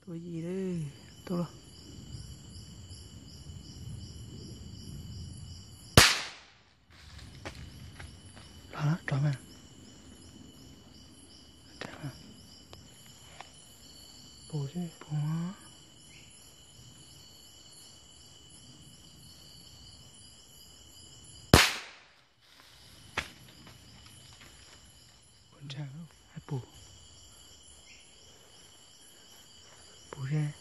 Tua yim lawm, tua los. Los los, rov mas. Pum seb, pum. Pum, pum seb,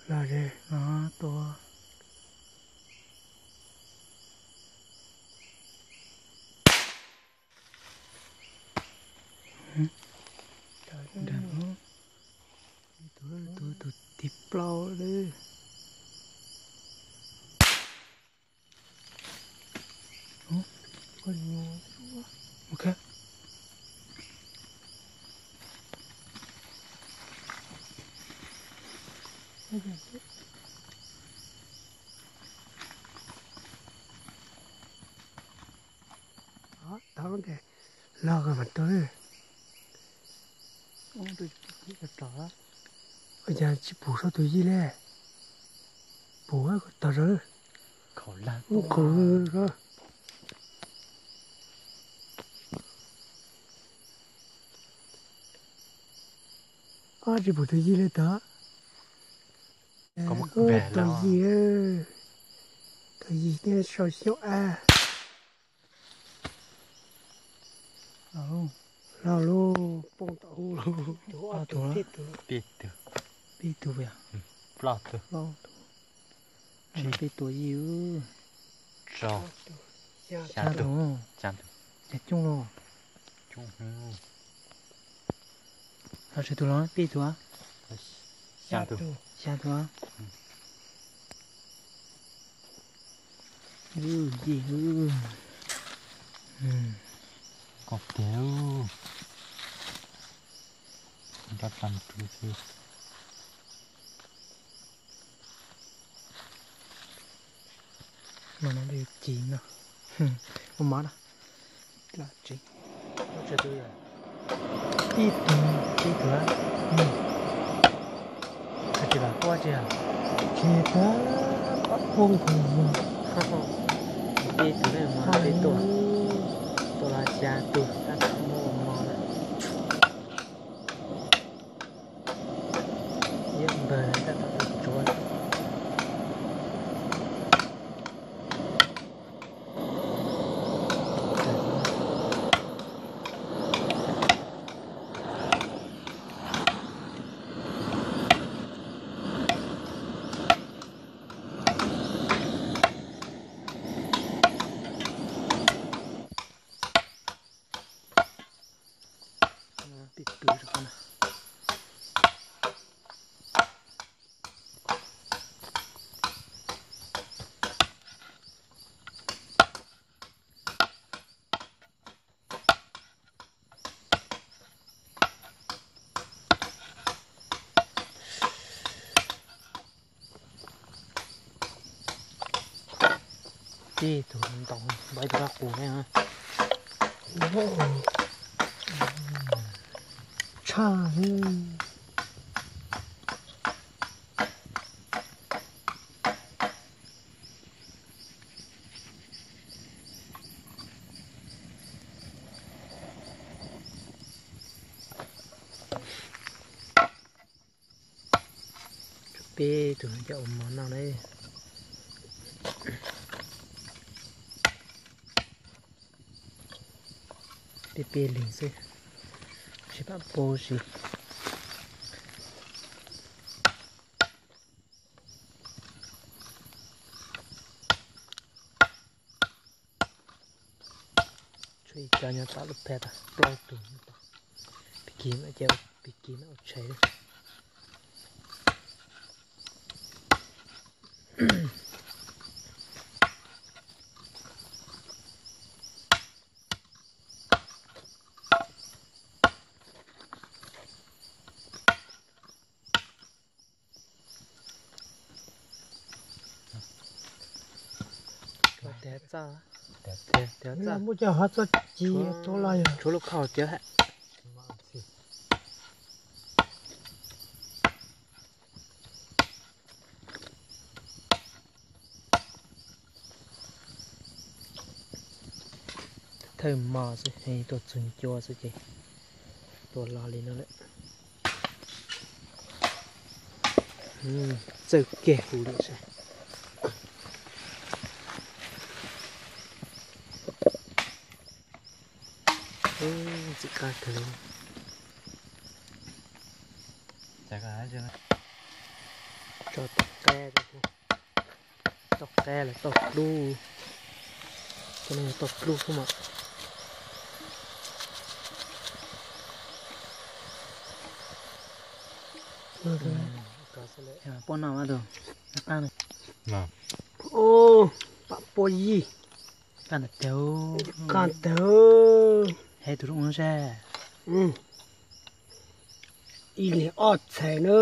los seb no tua. Tus, tus, tus tig plaub lawm. Ok. Tau, los mas tua. Ua cas tsis pum sab tus yij li? Pum, tog zog. Ob, tsis pum tus yij li tod. Tus yij, tus yij nyob sau xyoob ab. Los lawm, poob tom hub lawm. Peb tug, peb tug, peb tug, peb tug, peb tug yij. Xya tug, xya tug. Coob los. Los tsawg tus los? Peb tug. Xya tug. Xya tug. Yij, koj tiag, nrab tag mus rau xwb. No no, ci no, ua mov na. Ib tug, ib tug, tsis los quaj tsis, tsis pab pab poob tus. Ib tug, ib tug, tua los xya tus, tab tom muab ua mov na. Ib npawg tab tom tsuav. Peb tug rau qhov no. Tib tug ntoo npaj ib tug qab qus ne. Tshaj. Peb tug no coj ua mov noj na. Peb peb leeg xwb, tsis pab pab si. Tshuav ib co nyob tom lub pem tag plaub tug nyob tod. Pig kis mam cia pig kis mam ua tshais. Muaj cov hov txoj ci tuaj los yog tshuav lub khau cawv hab. Thawj hmo xwb es tuaj txug ncua xwb ces tua los li no lawm. Txawj kiag kuv lawm sas. Ntxim qab kawg li. Tso tau qab, tau qab los tau dlub. Cov no yog tau dlub xwb mas. Poj no mas tus qab. Pam pua yig. Qab ntawd tag. Qab ntawd. He tus zoo sas. Ib leeg ob txhais na.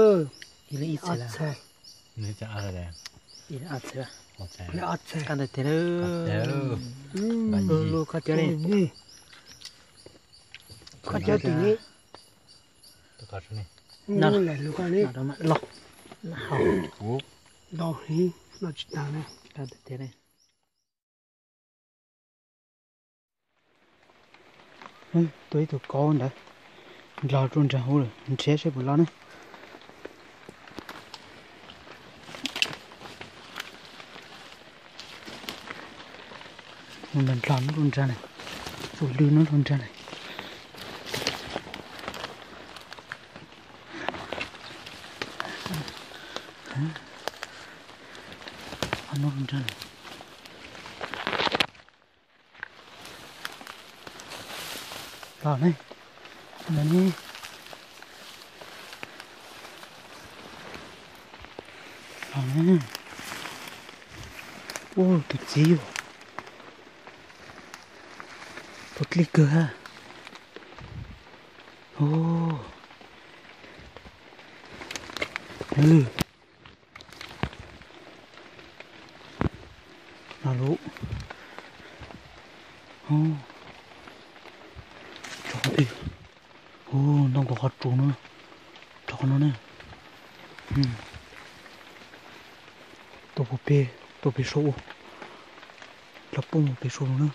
Ib leeg ib txhais. Ib leeg ob txhais. Qab ntawd tag. Lub koj cov li. Koj cov tim li. Los, los heev, los tsis tag na. Tua ib tug kaub ntawd, nrog rau nraag hauv lawm, nrhiav seb puas los ne. Nrog nraag na, tus lw no rau nraag na. Los ne, los ne, los ne. Ua tus txiv, tus dlij kawg ha. No lub, tso qhov twg, ntoo kuv qhov tsuas no, rau qhov no ne. Tuaj pem, tuaj pem saum, los poob mus pem saum no na.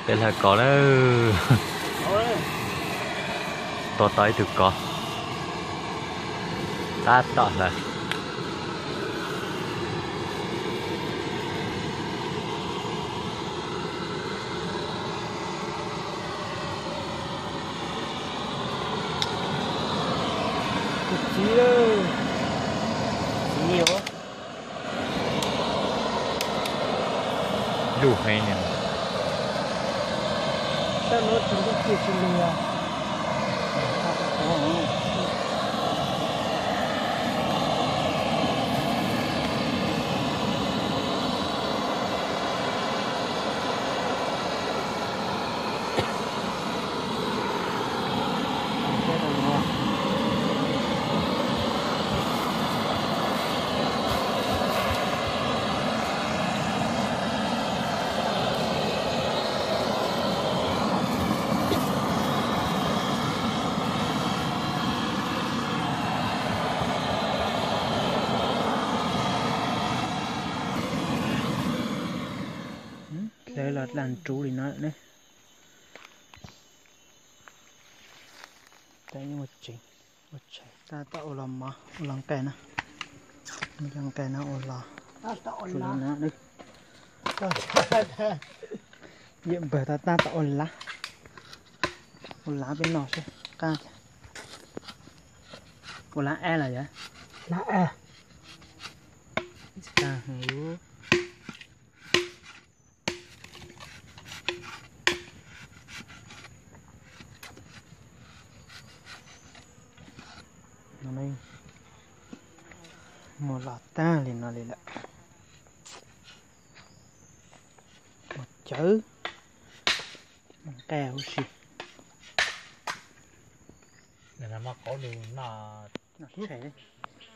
Peb hlawv kov na, tua tau ib tug kov, tab tom hlawv. Txiv, txiv os. Luj heev. Sab no tsis ntuj kiag tsis lug. Hlawv los daj nruv li no ne. Tab yeej ua tsev, ua tshais. Tab tom ua los mov, ua los nqaij na. Ua los nqaij na, ua los, ua los na. Yawm npawg tab tom ua lav, ua lav peb noj seb qab. Ua lav ab los yog lav ab. Tag heev. Muaj los tag li no li lawm. Ua cawv, nqaij huv si.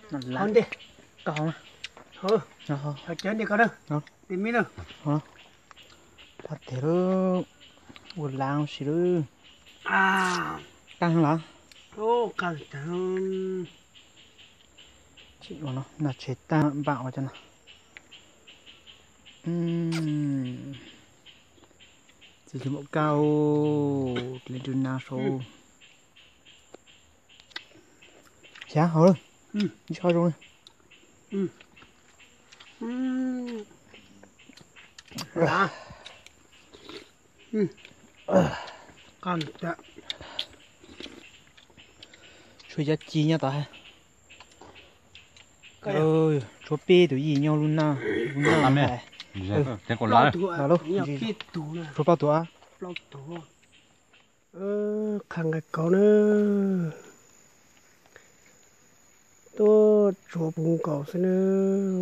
Qhov ntej, koj hov, cawv ntej koj na, tim me na. Qab tiag lawm, ua lav huv si lawm. Qab heev los? Qab tag. Tsis ua no, noj tshais tag npaj ua cov no. Txiv hluas npaum kaj, hle rau na sau. Xyav hauv lawm, ntsho zoo li. Tshuav cov ci nyob tod. Tshuav peb tus yij nyob lub naj, lub naj hais. Los lauj, tshuav plaub tus. Qha nqaij kauv na, tuaj tsuav puv nkaus xwb na,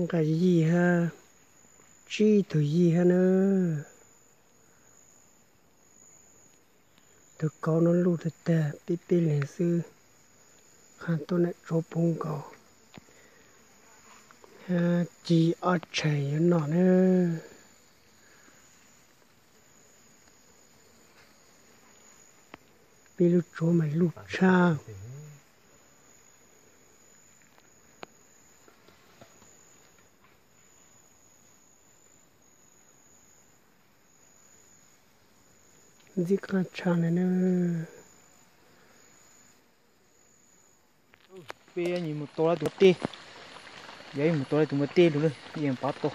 nqaij yij hab, tsib tug yij hab na. Tus kauv no luj tag tag, peb peb leeg xwb, qha tuaj nam tsuav puv nkaus, ci ob tshais yuav noj na. Peb lub tsuav mas luj tshaj. Ntxim qab tshaj na. Peb mus tua tus npua teb, yog mus tua tus npua teb lug, yeej pov tau.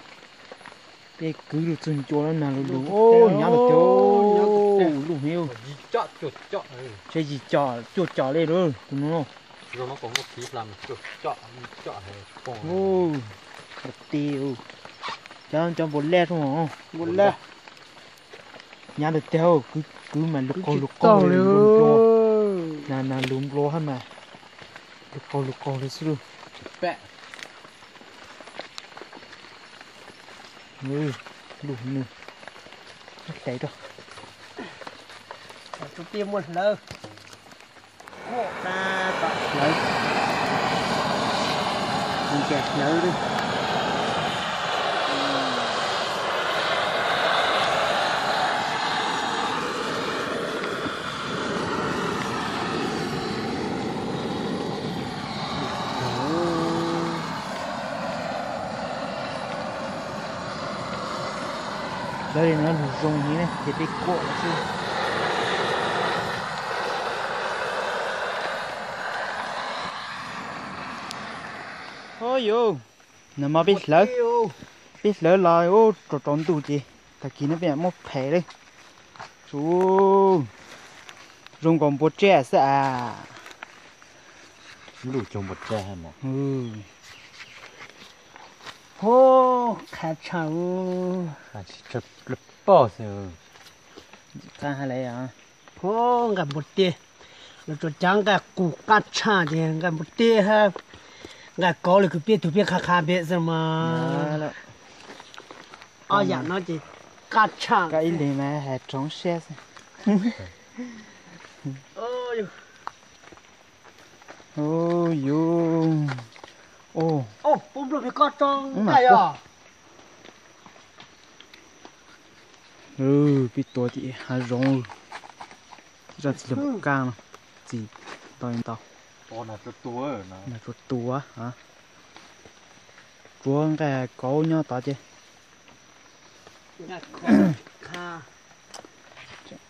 Peb kwv lug txug ncua lawm nag lug lug, nyab lug tiag, lug heev, tshe yim com cuaj com li lawm tus no. Npua teb, cov, cov npua laj zoo, npua laj. Nyab lug tiag, kwv mas lug qaug lug qaug li, nag lug nplua hab mas lug qaug lug qaug li xwb lauj. Lug nws, hlais rau. Tus pib muaj hlawv. Tab tom hlawv, nce hlawv li. Hlawv li no lug zoo heev ne, ces peb kuaj xwb. Ho yus, no mas peb hlawv, peb hlawv los ua rau rau ntuj ces tag kis no peb muab phem li. Zoo nkaus npua tseb xwb as. Lub cog npua tseb. Ho, qab tshaj. Poj xwb. Qab hab li. Ho, nqaij npua teb, lawv tsuas cav nqaij qus qab tshaj ces nqaij npua teb hab nqaij kauv li kws peb tug peb qha qha peb xwb mas. Ob yam no ces qab tshaj. Koj ib leeg mas has rau siab xwb. Yus, peb nplua peb kob tso nqaij os. Peb tua tim hav zoov, zaj txiv lwg kab no, txiv tau ntau. Nag tsuav tua, tsuav nqaij kauv nyob tod ces.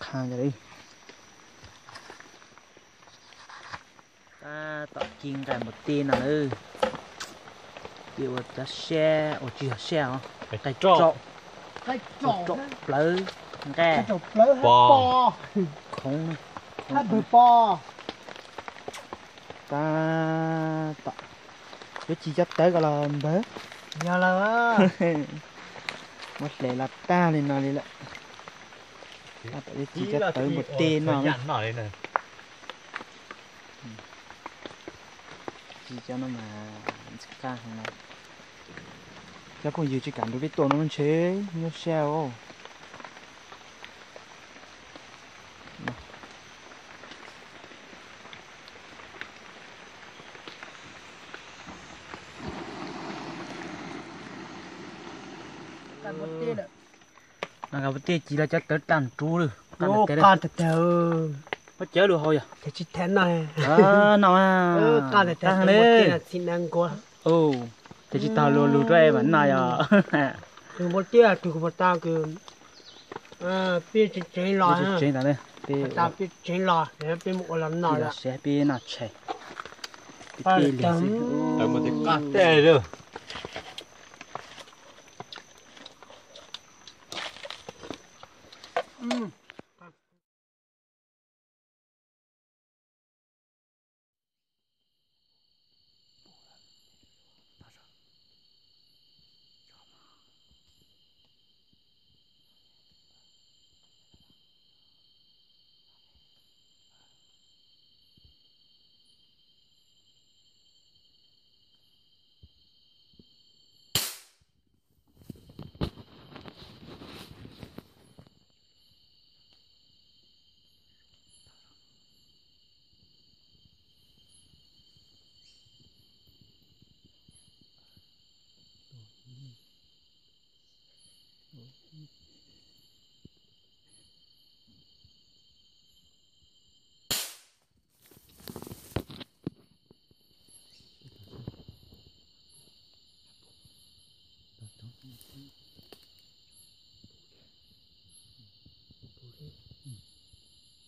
Qha li. Tab tom ci nqaij npua teb no lawm. Peb ua cov siab, ua tsis yog siab os, qaij raum, qaij raum plawv nqaij, khoov, khoov pwg pos. Tab tom yuav ci cov tawv ko los npawg. Yog lawm. Muab hle los tag li no li lawm. Tab tom yuav ci cov tawv npua teb no. Ci cov no mas ntxim qab heev na. Cov phooj ywg tsis kam nrug peb tuaj no ntshe nyuaj siab os. Nqaij npua teb ci los cov tawv tag nrho lawm. Qab tag tag. Muab cawv lug haus yog. Tes tsis tau noj. Noj. Tes tsis tau lug lug rau es mam noj yog. Tus npua tiab tus kuv puas tau kws peb tseev tseev los, peb tseev los peb mus ua los noj, peb noj tshais, peb peb li xwb.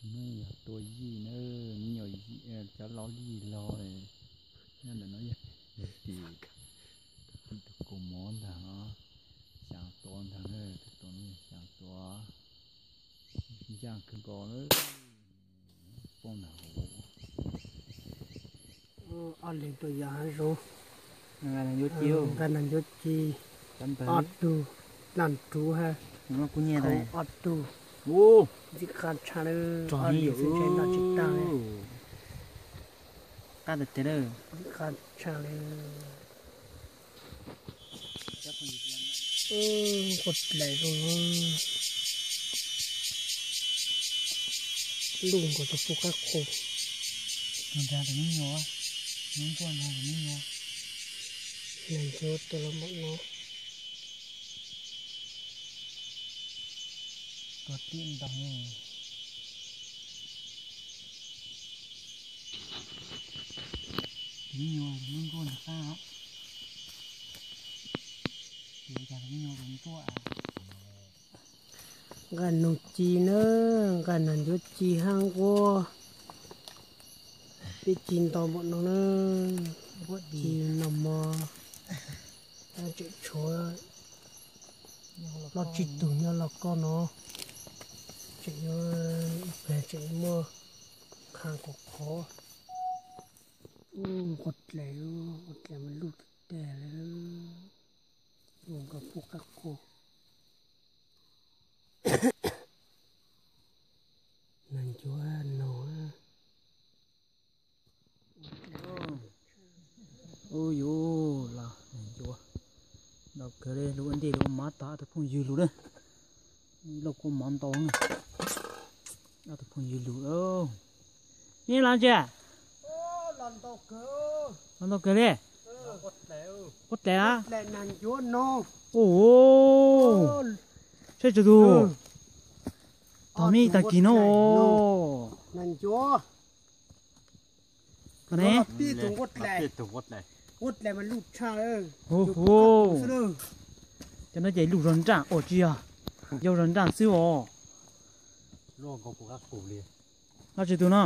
Tus no yog tua yij na, me nyuam cov laus yij los. Nyob ntawm no yog tim tus kaus mov ntag os, xyaav tuav ntag, tus no yog xyaav tuav, ncaaj kawg nkaus lawm, poob ntag. Ob leeg tuaj yos hav zoov, nqa nas ncuav ci, ob tug, naj ruv hab, ob tug, ntxim qab tshaj lawm, ob leeg xwb ntshe noj tsis tag li. Qab tag tes lawm, ntxim qab tshaj lawm. Nquag dlaim zoo no, luj nkaus cov pug qab qus. Tus nrag tus me nyuam, hnub ntuaj nrag tus me nyuam. Nas ncuav tuaj los npaum no. Tuag tib ntog. Tus me nyuam hnub ntuaj ntag qab os. Tus me nyuam tus ntuaj. Nqaj noog ci na, nqaj nas ncuav ci hab nquab. Peb ci ntau npaum no na, nquab ci noj mov, tseem tshuav loj tsib tug nyob loj koj no, tseem yuav ib pliag tseem yuav muaj qha khov khov. Nquag dlaim, nquag dlaim mas luj tag tag li, luj nkaus pug qab qus. Nas ncuav no. Ub yuv, los nas ncuav ntau kawg li, lug ua ntej lug ua mov tog ob tug phooj ywg lug na. Loj kua mov ntau na, ob tug phooj ywg lug. Neb los tsi? Los ntau kawg li. Quab dlaim a? Ub, saib tsawg tug. Tog me tag kis no. Nas ncuav. Cov no ces luj zog nraaj ua tsi yog, yau zog nraaj xwb os. Los tsawg tug no?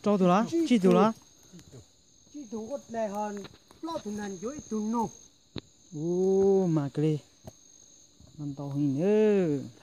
Rau tug los? Tsib tug los? Ub, mas kawg li, no ntau heev nawb.